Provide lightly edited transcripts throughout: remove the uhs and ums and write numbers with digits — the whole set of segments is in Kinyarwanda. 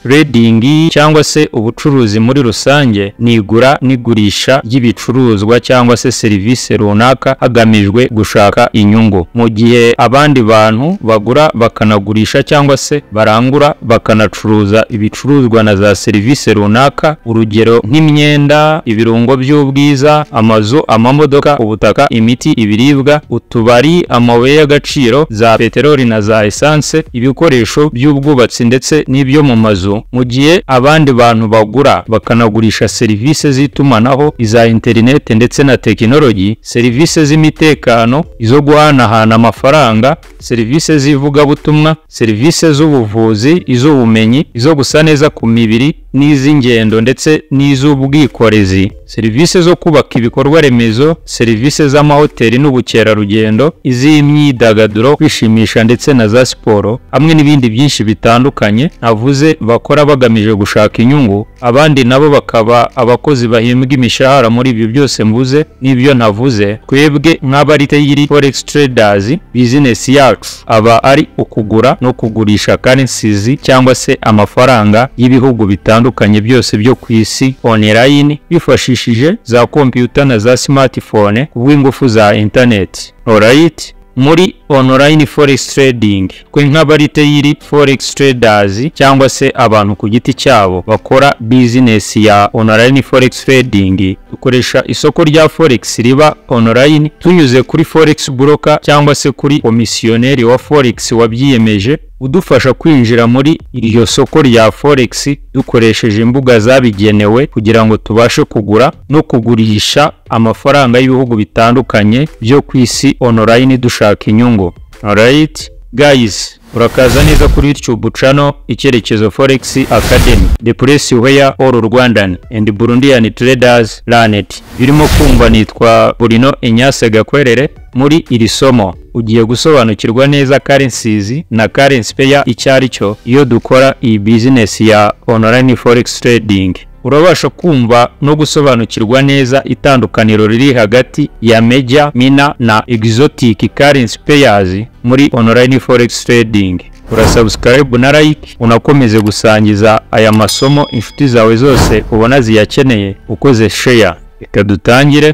Trading cyangwa se ubucuruzi muri rusange ni igura n'igurisha ry'ibicuruzwa cyangwa se serivisi runaka hagamijwe gushaka inyungu, mu gihe abandi bantu bagura bakanagurisha cyangwa se barangura bakanacuruza ibicuruzwa na za serivisi runaka, urugero nk'imyenda, ibirungo by'ubwiza, amazu, amamodoka, ubutaka, imiti, ibiribwa, utubari, amabuye y'agaciro, za peteroli na za esanse, ibikoresho by'ubwubatsi ndetse n'ibyo mu mazu, mu gihe abandi bantu bagura bakanagurisha serivisi z'itumanaho, iza interineti ndetse na tekinoloji, serivisi z'imitekano, izo guhanahana amafaranga, serivisi z'ivugabutumwa, serivisi z'ubuvuzi, iz'ubumenyi, izo gusa neza ku mibiri n'iz'ingendo ndetse n'iz'ubwikorezi, serivisi zo kubaka ibikorwa remezo, serivisi z'amahoteli n'ubukerarugendo, iz'imyidagaduro, kwishimisha ndetse na za siporo, hamwe n'ibindi byinshi bitandukanye navuze bakora bagamije gushaka inyungu. Abandi nabo bakaba abakozi bahembwa imishahara muri ibyo byose mvuze n'ibyo navuze. Twebwe nk'aba retail forex traders, business yacu aba ari ukugura no kugurisha currencies cyangwa se amafaranga y'ibihugu bitandukanye byose byo ku isi online, bifashishije za computer na za smartphone kubw'ingufu za internet. Alright, muri online forex trading, twe nk'aba retail forex traders cyangwa se abantu ku giti cyabo bakora business ya online forex trading, dukoresha isoko rya forex riba online tunyuze kuri forex broker cyangwa se kuri komisiyoneri wa forex wabyiyemeje udufasha kwinjira muri iryo soko rya forex dukoresheje imbuga zabigenewe kugira ngo tubashe kugura no kugurisha amafaranga y'ibihugu bitandukanye byo ku isi online dushaka inyungu. Alright guys, urakaza neza kuri YouTube channel Icyerekezo Forex Academy, the place where all Rwandan and Burundian traders learn it. Birimo kumva nitwa Burino Inyase Gakwerere. Muri iri somo ugiye gusobanukirwa neza currencies na currency pair icyo ari cyo iyo dukora iyi business ya online forex trading. Urabasha kumva no gusobanukirwa neza itandukaniro riri hagati ya major, minor na exotic currency pairs muri online forex trading. Urasubscribe na like, unakomeze gusangiza aya masomo inshuti zawe zose ubona ziyakeneye ukoze share. Reka dutangire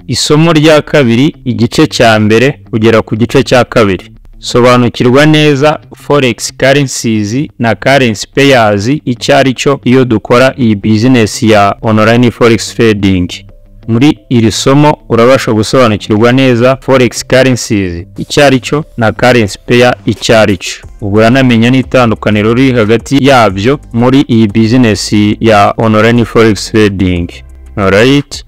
isomo rya kabiri, igice cya mbere kugera ku gice cya kabiri. Sobanukirwa neza forex currencies na currency pairs icyo ari cyo iyo dukora iyi business ya online forex trading. Muri iri somo urabasha gusobanukirwa neza forex currencies icyo ari cyo na currency pair icyo ari cyo. Ubwo uranamenya n'itandukaniro riri hagati yabyo muri iyi business ya online forex trading. Alright,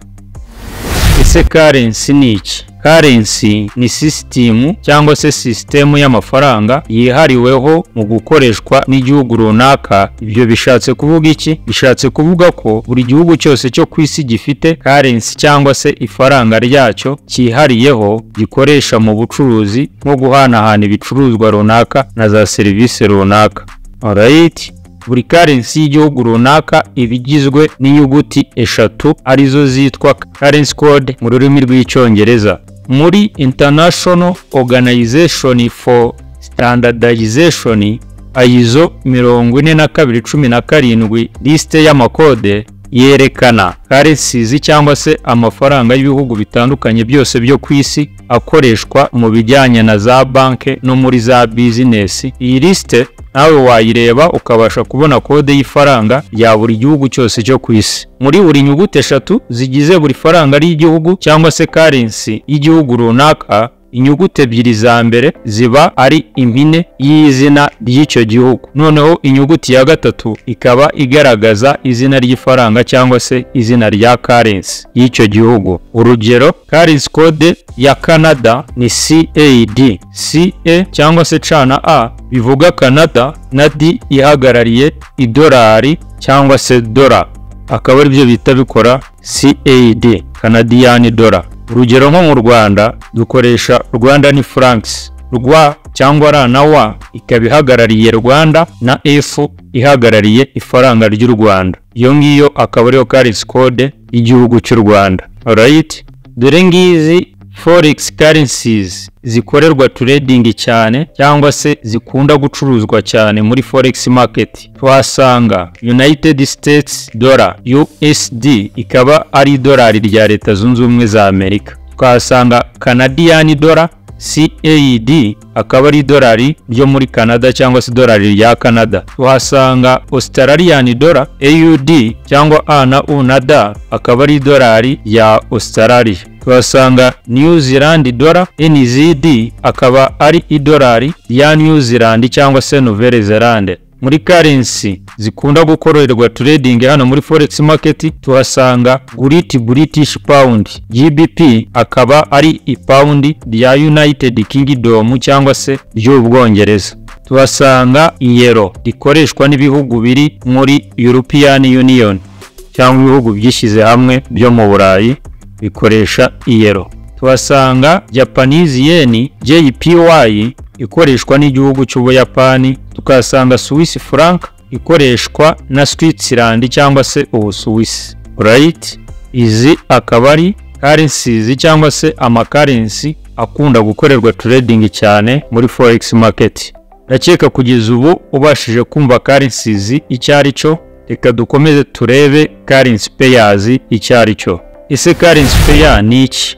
ese currency ni iki? Currency ni sisitemu cyangwa se sisitemu y'amafaranga yihariweho mu gukoreshwa n'igihugu runaka. Ibyo bishatse kuvuga iki? Bishatse kuvuga ko buri gihugu cyose cyo ku isi gifite currency cyangwa se ifaranga ryacyo cyihariyeho gikoresha mu bucuruzi, nko guhanahana ibicuruzwa runaka na za serivisi runaka. Alright, buri currency y'igihugu runaka iba igizwe n'inyuguti eshatu arizo zitwa currency code mu rurimi rw'Icyongereza. Muri International Organization for Standardization, ISO 4217, liste y'amakode yerekana currencies cyangwa se amafaranga y'ibihugu bitandukanye byose byo ku isi akoreshwa mu bijyanye na za banki no muri za business. Iyi liste nawe wayireba ukabasha kubona kode y'ifaranga rya buri gihugu cyose cyo ku isi. Muri buri nyuguti eshatu zigize buri faranga ry'igihugu cyangwa se currency y'igihugu runaka, inyuguti ebyiri za mbere ziba ari impine y'izina ry'icyo gihugu, noneho inyuguti ya gatatu ikaba igaragaza izina ry'ifaranga cyangwa se izina rya currency y'icyo gihugu. Urugero, currency code ya Canada ni CAD. CA cyangwa se C na A bivuga Canada, na D ihagarariye idolari cyangwa se dollar, akaba aribyo bita bikora CAD, Canadian dollar. Urugero, nko mu Rwanda dukoresha Rwandan francs. Rwa cyangwa R na W ikaba ihagarariye Rwanda, na F ihagarariye ifaranga ry'u Rwanda. Iyo ngiyo akaba ariyo currency code y'igihugu cy'u Rwanda. Alright, dore ngizi Forex currencies zikorerwa trading cyane cyangwa se zikunda gucuruzwa cyane muri forex market, tuhasanga United States dollar USD, ikaba ari idolari rya Leta Zunze Ubumwe za Amerika. Tukahasanga Canadian dollar CAD, akaba ari idolari ryo muri Canada cyangwa se idolari rya Canada. Tuhasanga Australian dollar AUD cyangwa A na U na D, akaba ari idolari rya Australia. Tuhasanga New Zealand dollar NZD, akaba ari idolari rya New Zealand cyangwa se Nouvelle Zelande. Muri currency zikunda gukorerwa trading hano muri forex market, tuhasanga Great British Pound GBP, akaba ari ipawundi rya United Kingdom cyangwa se ry'Ubwongereza. Tuhasanga iyero rikoreshwa n'ibihugu biri muri European Union cyangwa ibihugu byishyize hamwe byo mu Burayi bikoresha iyero. Tuhasanga Japanese yen JPY, ikoreshwa n'igihugu cy'Ubuyapani. Tukahasanga Swiss franc, ikoreshwa na Switzerland cyangwa se Ubusuwisi. Right, izi akaba ari currencies cyangwa se ama currency akunda gukorerwa trading cyane muri forex market. Ndakeka kugeza ubu ubashije kumva currencies icyo ari cyo. Reka dukomeze turebe currency pairs icyo ari cyo. Ese currency pair ni iki?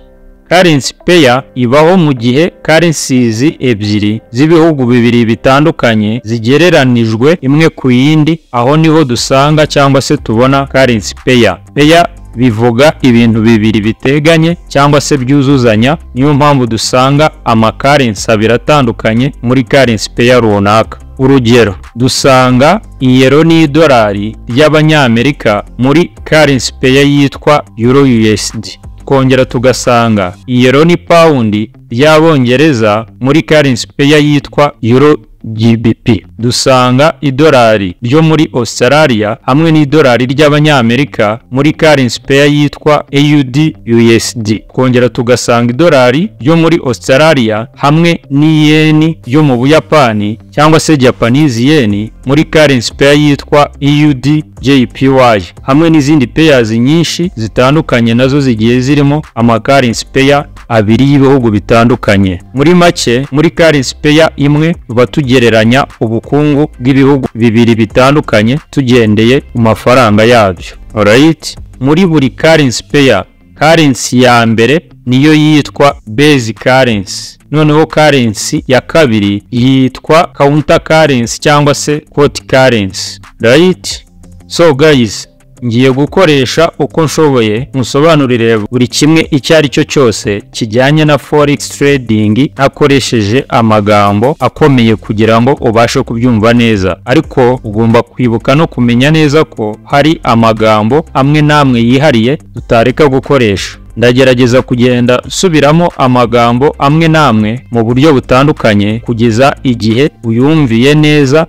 Currency pair ibaho mu gihe currencies ebyiri z'ibihugu bibiri bitandukanye zigereranijwe imwe ku yindi. Aho niho dusanga cyangwa se tubona currency pair. Pair bivuga ibintu bibiri biteganye cyangwa se byuzuzanya. Niyo mpamvu dusanga ama currency abiri atandukanye muri currency pair runaka. Urugero, dusanga iyero n'idolari ry'Abanyamerika muri currency pair yitwa Euro USD. Twongera tugasanga iyero ni pawundi ry'Abongereza muri currency pair yitwa Euro GBP. Dusanga idolari ryo muri Australia hamwe n'idolari ry'Abanyamerika muri currency pair yitwa AUD USD. Twongera tugasanga idolari ryo muri Australia hamwe n'iyeni ryo mu Buyapani cyangwa se Japanese yen muri currency pair yitwa AUD JPY, hamwe n'izindi pairs nyinshi zitandukanye nazo zigiye zirimo ama currency pair abiri y'ibihugu bitandukanye. Muri make, muri currency pair imwe tuba tugereranya ubukungu bw'ibihugu bibiri bitandukanye tugendeye ku mafaranga yabyo. Alright, muri buri currency pair, currency ya mbere niyo yitwa base currency, noneho currency ya kabiri yitwa counter currency cyangwa se quote currency. Right, so guys, ngiye gukoresha uko nshoboye musobanurire buri kimwe icyo ari cyo cyose kijyanye na forex trading ntakoresheje amagambo akomeye kugira ngo ubashe kubyumva neza. Ariko ugomba kwibuka no kumenya neza ko hari amagambo amwe n'amwe yihariye tutareka gukoresha. Ndagerageza kugenda nsubiramo amagambo amwe n'amwe mu buryo butandukanye kugeza igihe uyumviye neza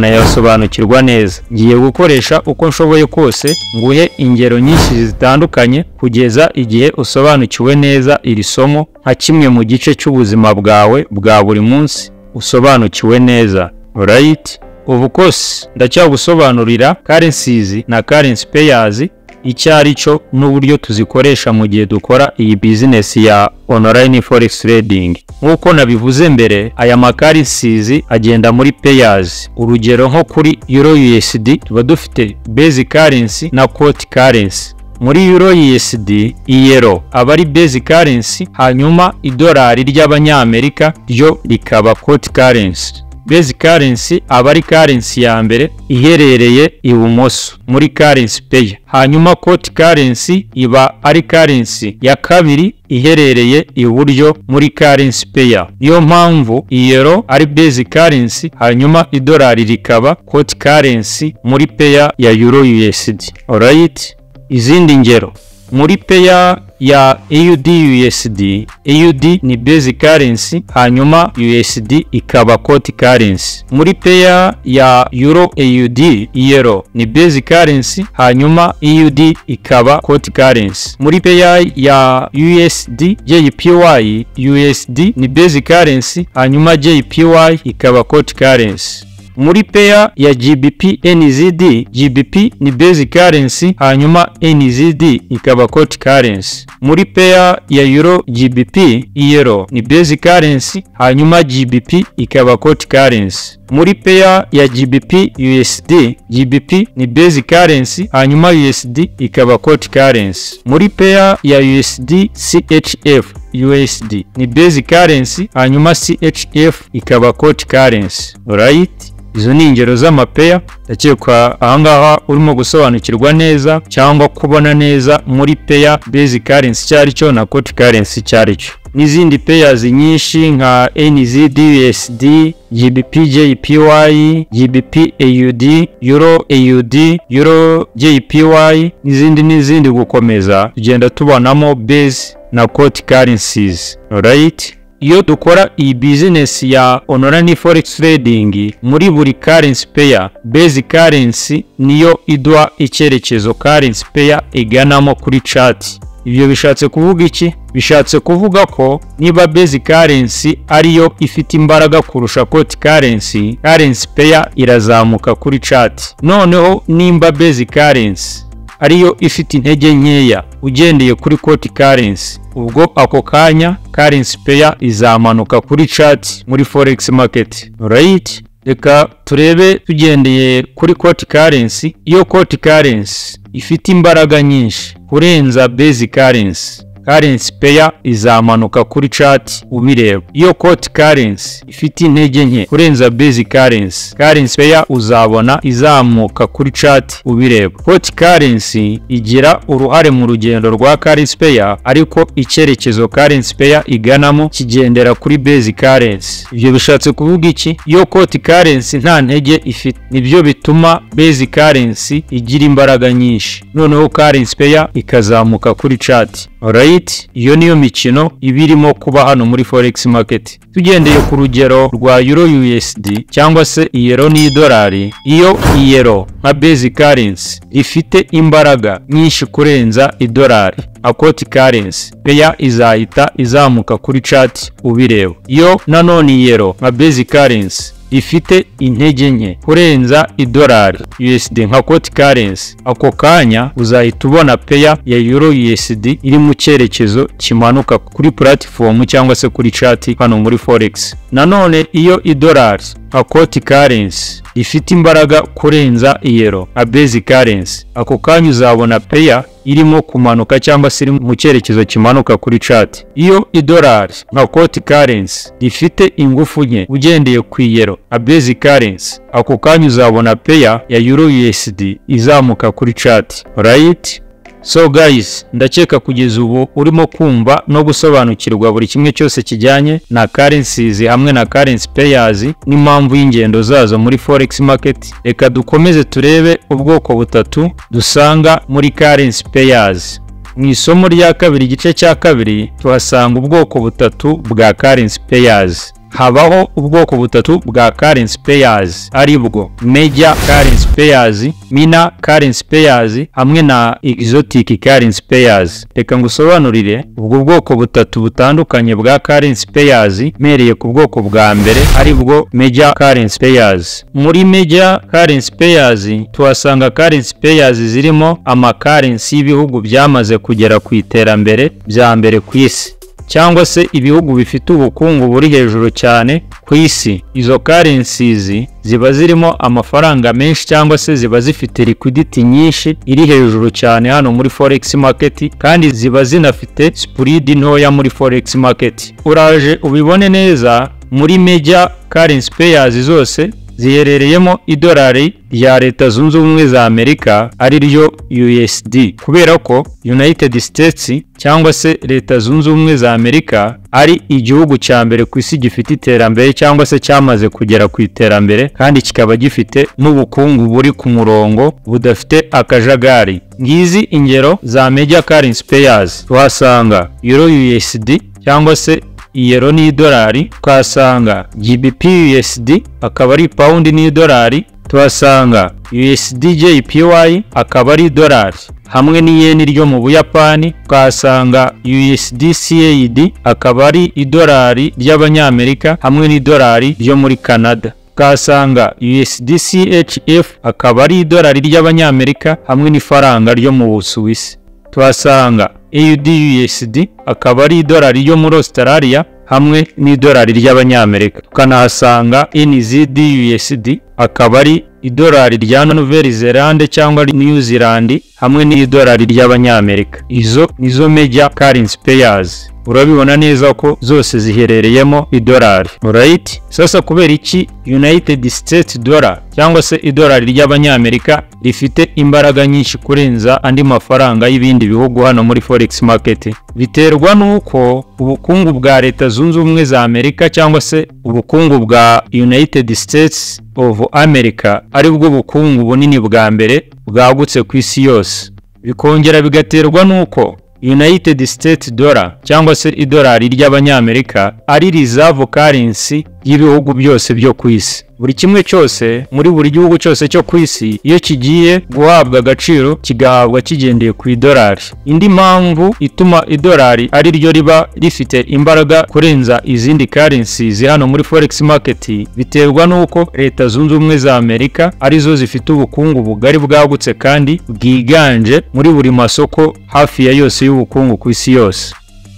ukanayasobanukirwa neza. Ngiye gukoresha uko nshoboye kose nguhe ingero nyinshi zitandukanye kugeza igihe usobanukiwe neza iri somo nka kimwe mu gice cy'ubuzima bwawe bwa buri munsi usobanukiwe neza. Right, of course ndacyagusobanurira currencies na currency pairs icyo ari cyo n'uburyo tuzikoresha mu gihe dukora iyi business ya online forex trading. Nk'uko nabivuze mbere, aya ma currencies agenda muri pairs. Urugero, nko kuri Euro USD tuba dufite base currency na quote currency. Muri Euro USD, iyero aba ari base currency, hanyuma idolari ry'Abanyamerika ryo rikaba quote currency. Base currency aba ari currency ya mbere iherereye ibumoso muri currency pair, hanyuma quote currency iba ari currency ya kabiri iherereye iburyo muri currency pair. Niyo mpamvu iyero ari base currency, hanyuma idolari rikaba quote currency muri pair ya Euro USD. Alright, izindi ngero: muri pair ya AUD USD, AUD ni base currency, hanyuma USD ikaba quote currency. Muri pair ya Euro AUD, Euro ni base currency, hanyuma AUD ikaba quote currency. Muri pair ya USD JPY, USD ni base currency, hanyuma JPY ikaba quote currency. Muri pair ya GBP NZD, GBP ni base currency, hanyuma NZD ikaba quote currency. Muri pair ya Euro GBP, Euro ni base currency, hanyuma GBP ikaba quote currency. Muri pair ya GBP USD, GBP ni base currency, hanyuma USD ikaba quote currency. Muri pair ya USD CHF, USD ni base currency, hanyuma CHF ikaba quote currency. Alright, izo ni ingero z'amapair. Ndakeka ahangaha urimo gusobanukirwa neza cyangwa kubona neza muri pair base currency icyo ari cyo na quote currency icyo ari cyo, n'izindi pairs nyinshi nka NZD USD, GBP JPY, GBP AUD, Euro AUD, Euro JPY n'izindi n'izindi gukomeza, tugenda tubonamo base na quote currencies. Alright, iyo dukora iyi business ya online forex trading, muri buri currency pair base currency niyo iduha icyerekezo currency pair iganamo kuri chart. Ibyo bishatse kuvuga iki? Bishatse kuvuga ko niba base currency ariyo ifite imbaraga kurusha quote currency, currency pair irazamuka kuri chart. Noneho nimba base currency ariyo ifite intege nkeya ugendeye kuri quote currency, ubwo ako kanya currency pair izamanuka kuri chart muri forex market. Right, reka turebe tugendeye kuri quote currency. Iyo quote currency ifite imbaraga nyinshi kurenza base currency, currency pair izamanuka kuri chart ubireba. Iyo quote currency ifite intege nke kurenza base currency, currency pair uzabona izamuka kuri chart ubireba. Quote currency igira uruhare mu rugendo rwa currency pair, ariko icyerekezo currency pair iganamo kigendera kuri base currency. Ibyo bishatse kuvuga iki? Iyo quote currency nta ntege ifite, nibyo bituma base currency igira imbaraga nyinshi, noneho currency pair ikazamuka kuri chart. Alright, iyo niyo mikino iba irimo kuba hano muri forex market. Tugendeye ku rugero rwa Euro USD cyangwa se Euro n'idolari, iyo Euro nka base currency ifite imbaraga nyinshi kurenza idolari a quote currency, pair izahita izamuka kuri chart ubireba. Iyo nanone Euro nka base currency ifite intege nke kurenza idolari USD nka quote currency, ako kanya uzahita ubona pair ya Euro USD iri mu cyerekezo kimanuka kuri platform cyangwa se kuri chart hano muri forex. Nanone iyo idolari nka quote currency ifite imbaraga kurenza Euro nka base currency, ako kanya uzabona pair irimo kumanuka cyangwa se iri mu cyerekezo kimanuka kuri chart. Iyo idolari nka quote currency rifite ingufu nke ugendeye ku Euro nka base currency, ako kanya uzabona pair ya Euro USD izamuka kuri chart. Right? So guys, ndakeka kugeza ubu urimo kumva no gusobanukirwa buri kimwe cyose kijyanye na currencies hamwe na currency pairs n'impamvu y'ingendo zazo muri forex market. Reka dukomeze turebe ubwoko butatu dusanga muri currency pairs. Mu isomo rya kabiri, igice cya kabiri, tuhasanga ubwoko butatu bwa currency pairs. Habaho ubwoko butatu bwa currency pairs, ari bwo major currency pairs, minor currency pairs hamwe na exotic currency pairs. Reka ngusobanurire ubwo bwoko butatu butandukanye bwa currency pairs, mpereye ku bwoko bwa mbere, ari bwo major currency pairs. Muri major currency pairs tuhasanga currency pairs zirimo ama currency y'ibihugu byamaze kugera ku iterambere bya mbere ku isi, cyangwa se ibihugu bifite ubukungu buri hejuru cyane ku isi. Izo currencies ziba zirimo amafaranga menshi cyangwa se ziba zifite liquidity nyinshi iri hejuru cyane hano muri forex market, kandi ziba zinafite spread ntoya muri forex market. Uraje ubibone neza, muri major currency pairs zose ziherereyemo idolari rya Leta Zunze Ubumwe za Amerika, ari ryo USD, kubera ko United States cyangwa se Leta Zunze Ubumwe za Amerika ari igihugu cya mbere ku isi gifite iterambere cyangwa se cyamaze kugera ku iterambere, kandi kikaba gifite n'ubukungu buri ku murongo budafite akajagari. Ngizi ingero za major currency pairs: tuhasanga Euro USD cyangwa se Euro n'idolari, tuhasanga GBP USD akaba ari pound n'idolari, tuhasanga USD JPY akaba ari idolari hamwe n'iyeni ryo mu Buyapani, tuhasanga USD CAD akaba ari idolari ry'Abanyamerika hamwe n'idolari ryo muri Canada. Tukahasanga USD CHF, akaba ari idolari ry'Abanyamerika hamwe n'ifaranga ryo mu Busuwisi. Tuhasanga AUD USD, akaba ari idolari ryo muri Australia hamwe n'idolari ry'Abanyamerika. Tukanahasanga NZD USD, akaba ari idolari rya Nouvelle-Zélande cyangwa New Zealand hamwe n'idolari ry'Abanyamerika. Izo nizo major currency pairs. Urabibona neza ko zose ziherereyemo idolari. Alright? Sasa kubera iki United States dollar cyangwa se idolari ry'Abanyamerika rifite imbaraga nyinshi kurenza andi mafaranga y'ibindi bihugu hano muri forex market? Biterwa nuko ubukungu bwa Leta Zunze Ubumwe za Amerika cyangwa se ubukungu bwa United States of America ari bwo bukungu bunini bwa mbere bwagutse ku isi yose. Bikongera bigaterwa nuko United States dollar cyangwa se idolari ry'Abanyamerika ari reserve currency y'ibihugu byose byo ku isi. Buri kimwe cyose muri buri gihugu cyose cyo ku isi, iyo kigiye guhabwa agaciro, kigahabwa kigendeye ku idolari. Indi mpamvu ituma idolari ari ryo riba rifite imbaraga kurenza izindi currencies hano muri forex market, biterwa n'uko Leta Zunze Ubumwe za Amerika arizo zifite ubukungu bugari bwagutse kandi bwiganje muri buri masoko hafi ya yose y'ubukungu ku isi yose.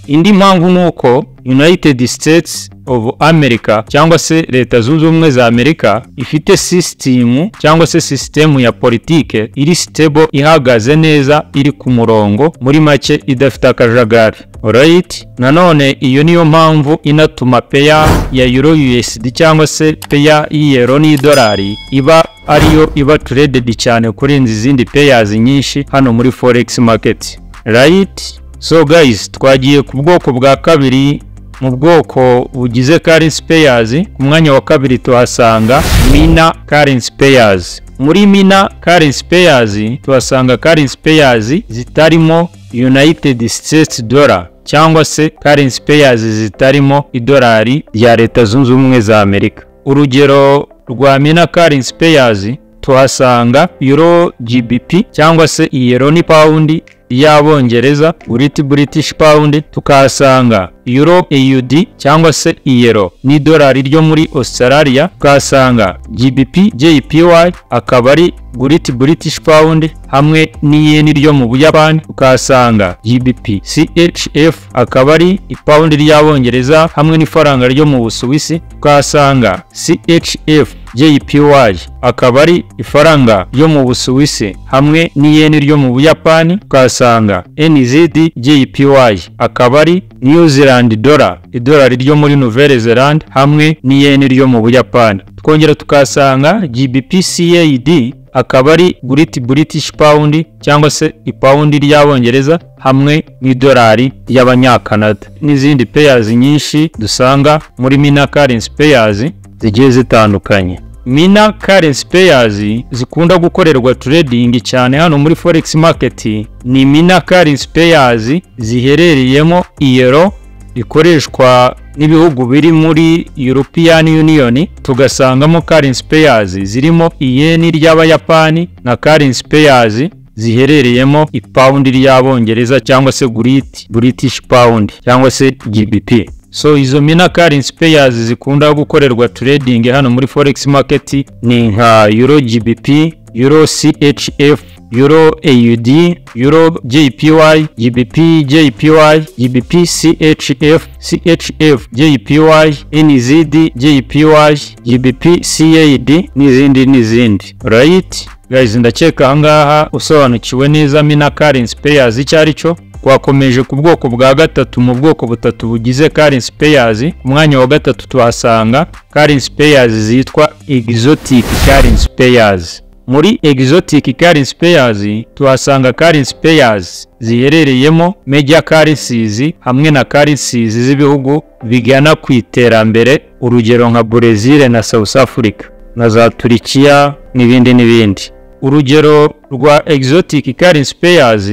Indi mpamvu ni uko United States of America cyangwa se Leta Zunze Ubumwe za Amerika ifite system cyangwa se sisitemu ya politike iri stable, ihagaze neza, iri ku murongo, muri make idafite akajagari. Alright? Nanone iyo niyo mpamvu inatuma pair ya Euro USD cyangwa se pair y'Euro n'idolari iba ariyo iba traded cyane kurenza izindi pairs nyinshi hano muri forex market. Right? So guys, twagiye ku bwoko bwa kabiri mu bwoko bugize currency pairs. Ku mwanya wa kabiri tuhasanga minor currency pairs. Muri minor currency pairs tuhasanga currency pairs zitarimo United States dollar cyangwa se currency pairs zitarimo idolari rya Leta Zunze Ubumwe za Amerika. Urugero rwa minor currency pairs, tuhasanga Euro GBP cyangwa se Euro ni pound y'Abongereza, Great British Pound. Tukahasanga Euro AUD cyangwa se Euro n'idolari ryo muri Australia. Tukahasanga GBP JPY, akaba ari Great British Pound hamwe n'iyeni ryo mu Buyapani. Tukahasanga GBP CHF, akaba ari ipawundi ry'Abongereza hamwe n'ifaranga ryo mu Busuwisi. Tukahasanga CHF JPY, akaba ari ifaranga ryo mu Busuwisi hamwe n'iyeni ryo mu Buyapani. Tukahasanga NZD JPY, akaba ari New Zealand dollar, idolari ryo muri Nouvelle Zelande hamwe n'iyeni ryo mu Buyapani. Twongera tukahasanga GBP CAD, akaba ari Great British Pound cyangwa se ipawundi ry'Abongereza hamwe n'idolari ry'Abanyakanada, n'izindi pairs nyinshi dusanga muri minor currency pairs zigiye zitandukanye. Minor currency pairs zikunda gukorerwa trading cyane hano muri forex market ni minor currency pairs ziherereyemo Euro rikoreshwa n'ibihugu biri muri European Union, tugasangamo currency pairs zirimo iyeni ry'Abayapani na currency pairs ziherereyemo ipawundi ry'Abongereza cyangwa se Great British Pound cyangwa se GBP. So izo minor currency pairs zikunda gukorerwa trading hano muri forex market ni nka Euro GBP, Euro CHF, Euro AUD, Euro JPY, GBP JPY, GBP CHF, CHF JPY, NZD JPY, GBP CAD n'izindi n'izindi. Right? Guys, ndakeka ahangaha usobanukiwe neza minor currency pairs icyo ari cyo. Twakomeje ku bwoko bwa gatatu mu bwoko butatu bugize currency pairs. Ku mwanya wa gatatu tuhasanga currency pairs zitwa exotic currency pairs. Muri exotic currency pairs tuhasanga currency pairs ziherereyemo major currencies hamwe na currencies z'ibihugu bigana ku iterambere, urugero nka Brazil na South Africa na za Turikiya n'ibindi n'ibindi. Urugero rwa exotic currency pairs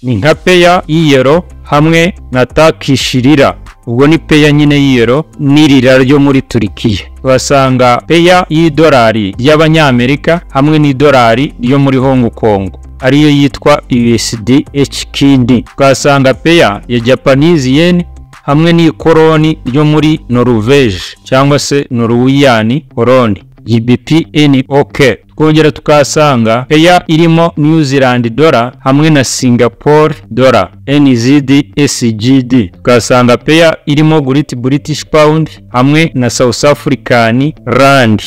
ni nka pair y'Euro hamwe na Turkish lira. Ubwo ni pair nyine y'Euro n'irira ryo muri Turikiya. Tuhasanga pair y'idolari ry'Abanyamerika hamwe n'idolari ryo muri Hong Kong, ariyo yitwa USD HKD. Tuhasanga pair ya Japanese yen hamwe n'ikoroni ryo muri Norvege cyangwa se Norwegian koroni. GBP NOK. Twongera tukahasanga pair irimo New Zealand dollar hamwe na Singapore dollar, NZD SGD. Tukahasanga pair irimo Great British Pound hamwe na South African Rand,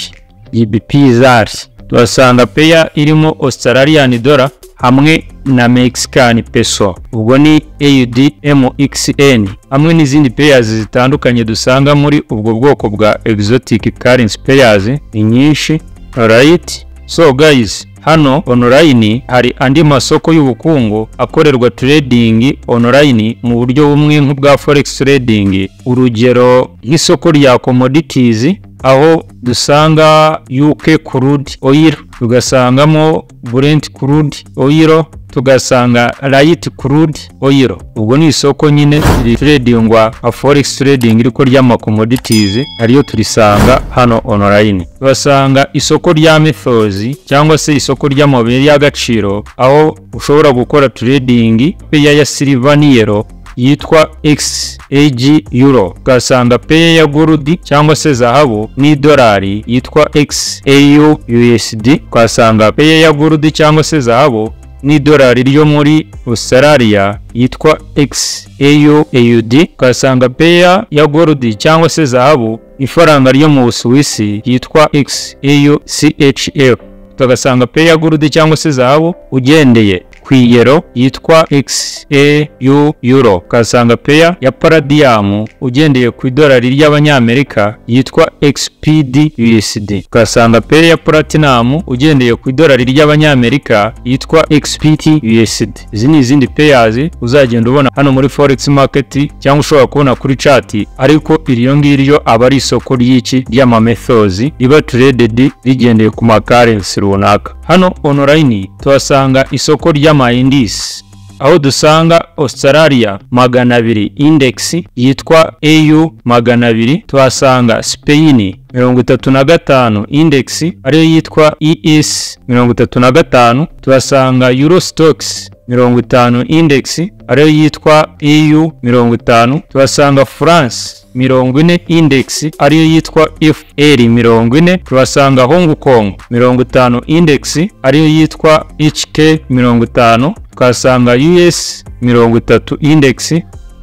GBP ZAR. Tuhasanga pair irimo Australian dollar hamwe na Mexican peso, ubwo ni AUD MXN, hamwe n'izindi pairs zitandukanye dusanga muri ubwo bwoko bwa exotic currency pairs ni nyinshi. Alright, so guys, hano online hari andi masoko y'ubukungu akorerwa trading online mu buryo bumwe nk'ubwa forex trading. Urugero nk'isoko rya commodities, aho dusanga UK crude oil, tugasangamo Brent crude oil, tugasanga light crude oil. Ubwo ni isoko nyine ritradingwa nka forex trading ariko ry'ama commodities, ariyo turisanga hano online. Tuhasanga isoko rya metals cyangwa se isoko ry'amabuye y'agaciro, aho ushobora gukora trading pair ya silver n'iyero yitwa XAG euro. Ugasanga pair ya gold cyangwa se zahabu n'idolari yitwa XAU USD. Ugasanga pair ya gold cyangwa se zahabu n'idolari ryo muri Australia yitwa XAU AUD. Ugasanga pair ya gold cyangwa se zahabu ifaranga ryo mu Busuwisi yitwa XAU CHF. Tugasanga pair ya gold cyangwa se zahabu ugendeye ku iyero yitwa XAU euro. Ugasanga pair ya palladium ugendeye ku idolari ry'abanyamerika yitwa XPD USD. Ugasanga pair ya platinum ugendeye ku idolari ry'abanyamerika yitwa XPT USD. Izi ni izindi pairs uzagenda ubona hano muri forex market cyangwa ushobora kubona kuri chart, ariko iryo ngiryo aba ari isoko ry'iki ry'ama metals riba traded rigendeye ku ma currency runaka. Hano online tuhasanga isoko ry'ama indices, aho dusanga Australia 200 index yitwa AU 200. Tuhasanga Spain 35 index ariyo yitwa ES 35. Tuhasanga Euro Stoxx 50 index ariyo yitwa EU 50. Tuhasanga France 40 index ariyo yitwa FR 40. Tuhasanga Hong Kong 50 index ariyo yitwa HK 50. Tuhasanga US 30 index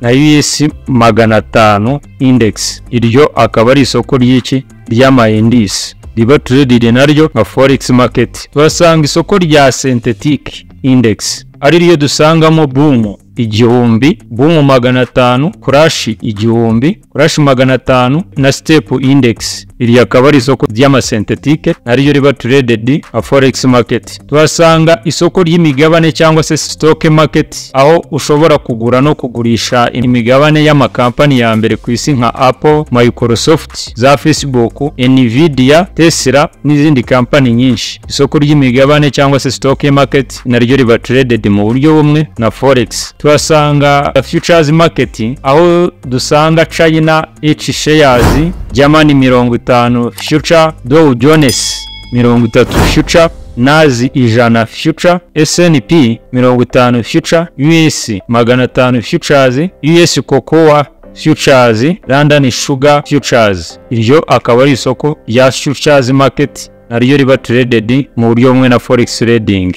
na US 500 index. Iryo akaba ari isoko ry'iki ry'ama indices riba traded naryo nka forex market. Tuhasanga isoko rya synthetic index, ari ryo dusangamo boom 1000, boom 500, crash 1000, crash 500 na step index. Iri akaba ari isoko ry'ama synthetic naryo riba traded nka forex market. Tuhasanga isoko ry'imigabane cyangwa se stock market, aho ushobora kugura no kugurisha imigabane y'amakampani ya mbere ku isi nka Apple, Microsoft, za Facebook, Nvidia, Tesla n'izindi kampani nyinshi. Isoko ry'imigabane cyangwa se stock market naryo riba traded mu buryo bumwe na forex. Tuhasanga futures market, aho dusanga China H shares, Germany 50 future, Dow Jones 30 future, Nas 100 future, S&P 50 future, US 500 futures, US Cocoa futures, London Sugar futures. Iryo akaba ari isoko rya futures market naryo riba traded mu buryo bumwe na forex trading.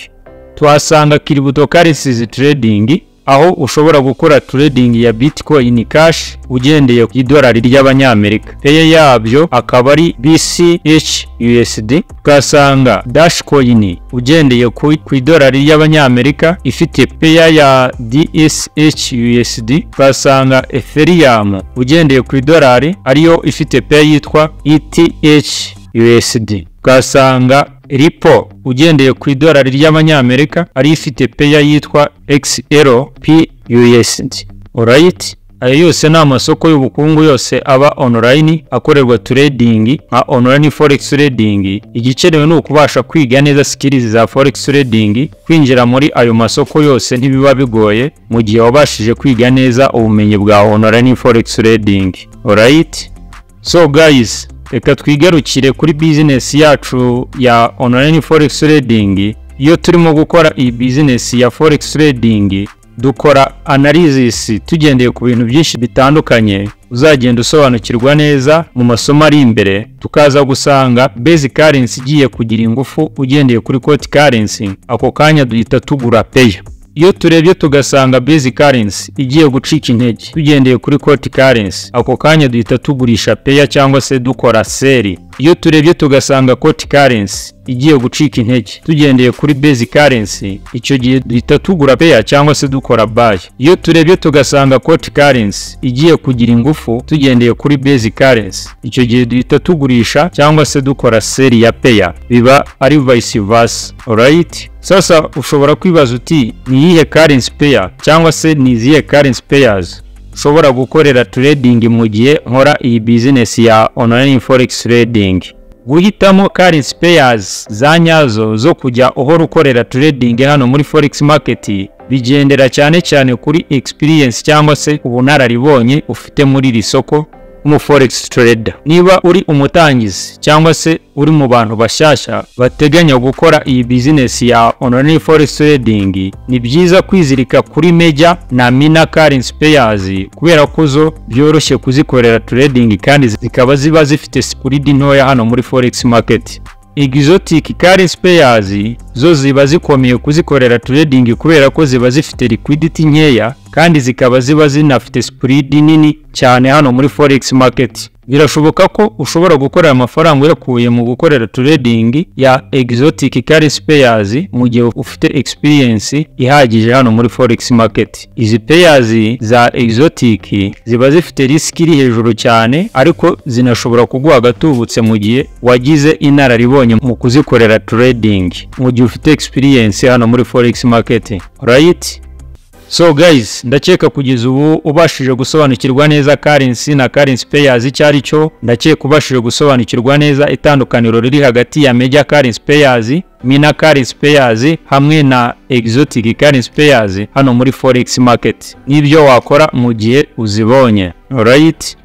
Tuhasanga cryptocurrencies trading, aho ushobora gukora trading ya Bitcoin Cash ugendeye ku idolari ry'abanyamerika, pair yabyo akaba ari BCH USD. Ugasanga Dashcoin ugendeye ku idolari ry'abanyamerika ifite pair ya DSH USD. Ugasanga Ethereum ugendeye ku idolari ariyo ifite pair yitwa ETH USD. Ugasanga Ripple ugendeye ku idolari ry'abanyamerika ari ifite pair yitwa XRP USD. Alright, ayo yose ni amasoko y'ubukungu yose aba online akorerwa trading nka online forex trading. Igikenewe ni ukubasha kwiga neza skills za forex trading. Kwinjira muri ayo masoko yose ntibiba bigoye mu gihe wabashije kwiga neza ubumenyi bwa online forex trading. Alright, so guys, reka twigarukire kuri business yacu ya online forex trading. Iyo turimo gukora iyi business ya forex trading, Dukora analysis tugendeye ku bintu byinshi bitandukanye uzagenda usobanukirwa neza mu masomo ari imbere, tukaza gusanga base currency igiye kugira ingufu ugendeye kuri quote currency, ako kanya duhita tugura pair. Iyo turebye tugasanga base currency igiye gucika intege tugendeye kuri quote currency, ako kanya duhita tugurisha pair cyangwa se dukora sell. Iyo turebye tugasanga quote currency igiye gucika intege tugendeye kuri base currency, icyo gihe duhita tugura pair cyangwa se dukora buy. Iyo turebye tugasanga quote currency igiye kugira ingufu tugendeye kuri base currency, icyo gihe duhita tugurisha cyangwa se dukora sell ya pair. Biba ari vice versa. Alright, sasa ushobora kwibaza uti: "Ni iyihe currency pair cyangwa se ni izihe currency pairs ushobora gukorera trading mu gihe nkora iyi business ya online forex trading?" Guhitamo currency pairs za nyazo zo kujya uhora ukorera trading hano muri forex market bigendera cyane cyane kuri experience cyangwa se ubunararibonye ufite muri iri soko nk'umu forex trader. Niba uri umutangizi cyangwa se uri mu bantu bashyashya bateganya gukora iyi business ya online forex trading, ni byiza kwizirika kuri major na minor currency pairs, kubera ko zo byoroshye kuzikorera trading kandi zikaba ziba zifite spread ntoya hano muri forex market. Exotic currency pairs zo ziba zikomeye kuzikorera trading kubera ko ziba zifite liquidity nkeya kandi zikaba ziba zinafite spread nini cyane hano muri forex market. Birashoboka ko ushobora gukorera amafaranga uyakuye mu gukorera trading ya exotic currency pairs mu gihe ufite experience ihagije hano muri forex market. Izi pairs za exotic ziba zifite risk iri hejuru cyane, ariko zinashobora kuguha agatubutse mu gihe wagize inararibonye mu kuzikorera trading, mu gihe ufite experience hano muri forex market. Right? So guys, ndakeka kugeza ubu ubashije gusobanukirwa neza currency na currency pairs icyo ari cyo. Ndakeka ubashije gusobanukirwa neza itandukaniro riri hagati ya major currency pairs, minor currency pairs hamwe na exotic currency pairs hano muri forex market n'ibyo wakora mu gihe uzibonye. Alright,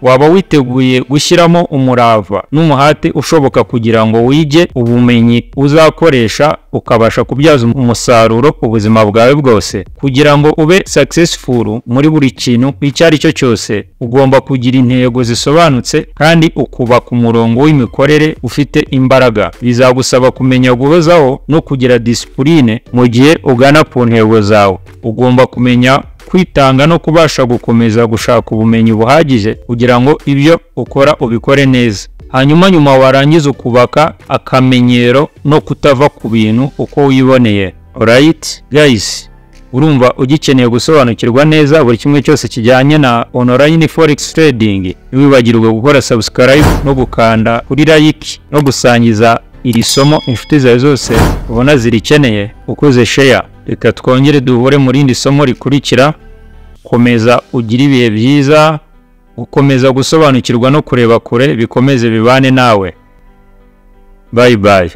waba witeguye gushyiramo umurava n'umuhate ushoboka kugira ngo wige ubumenyi uzakoresha ukabasha kubyaza umusaruro ubuzima bwawe bwose? Kugira ngo ube successful muri buri kintu icyo ari cyo cyose, ugomba kugira intego zisobanutse kandi ukubaka umurongo w'imikorere ufite imbaraga. Bizagusaba kumenya guhozaho no kugira discipline mu gihe ugana ku ntego zawe. Ugomba kumenya kwitanga no kubasha gukomeza gushaka ubumenyi buhagije kugira ngo ibyo ukora ubikore neza. Hanyuma nyuma warangiza ukubaka akamenyero no kutava ku bintu uko wiboneye. Alright guys, urumva ugikeneye gusobanukirwa neza buri kimwe cyose kijyanye na online forex trading? Ntiwibagirwe gukora subscribe no gukanda kuri like no gusangiza iri somo inshuti zawe zose ubona zirikeneye ukoze share. Reka twongere duhure mu rindi somo rikurikira. Komeza ugire ibihe byiza, gukomeza gusobanukirwa no kureba kure bikomeze bibane nawe. Bye bye.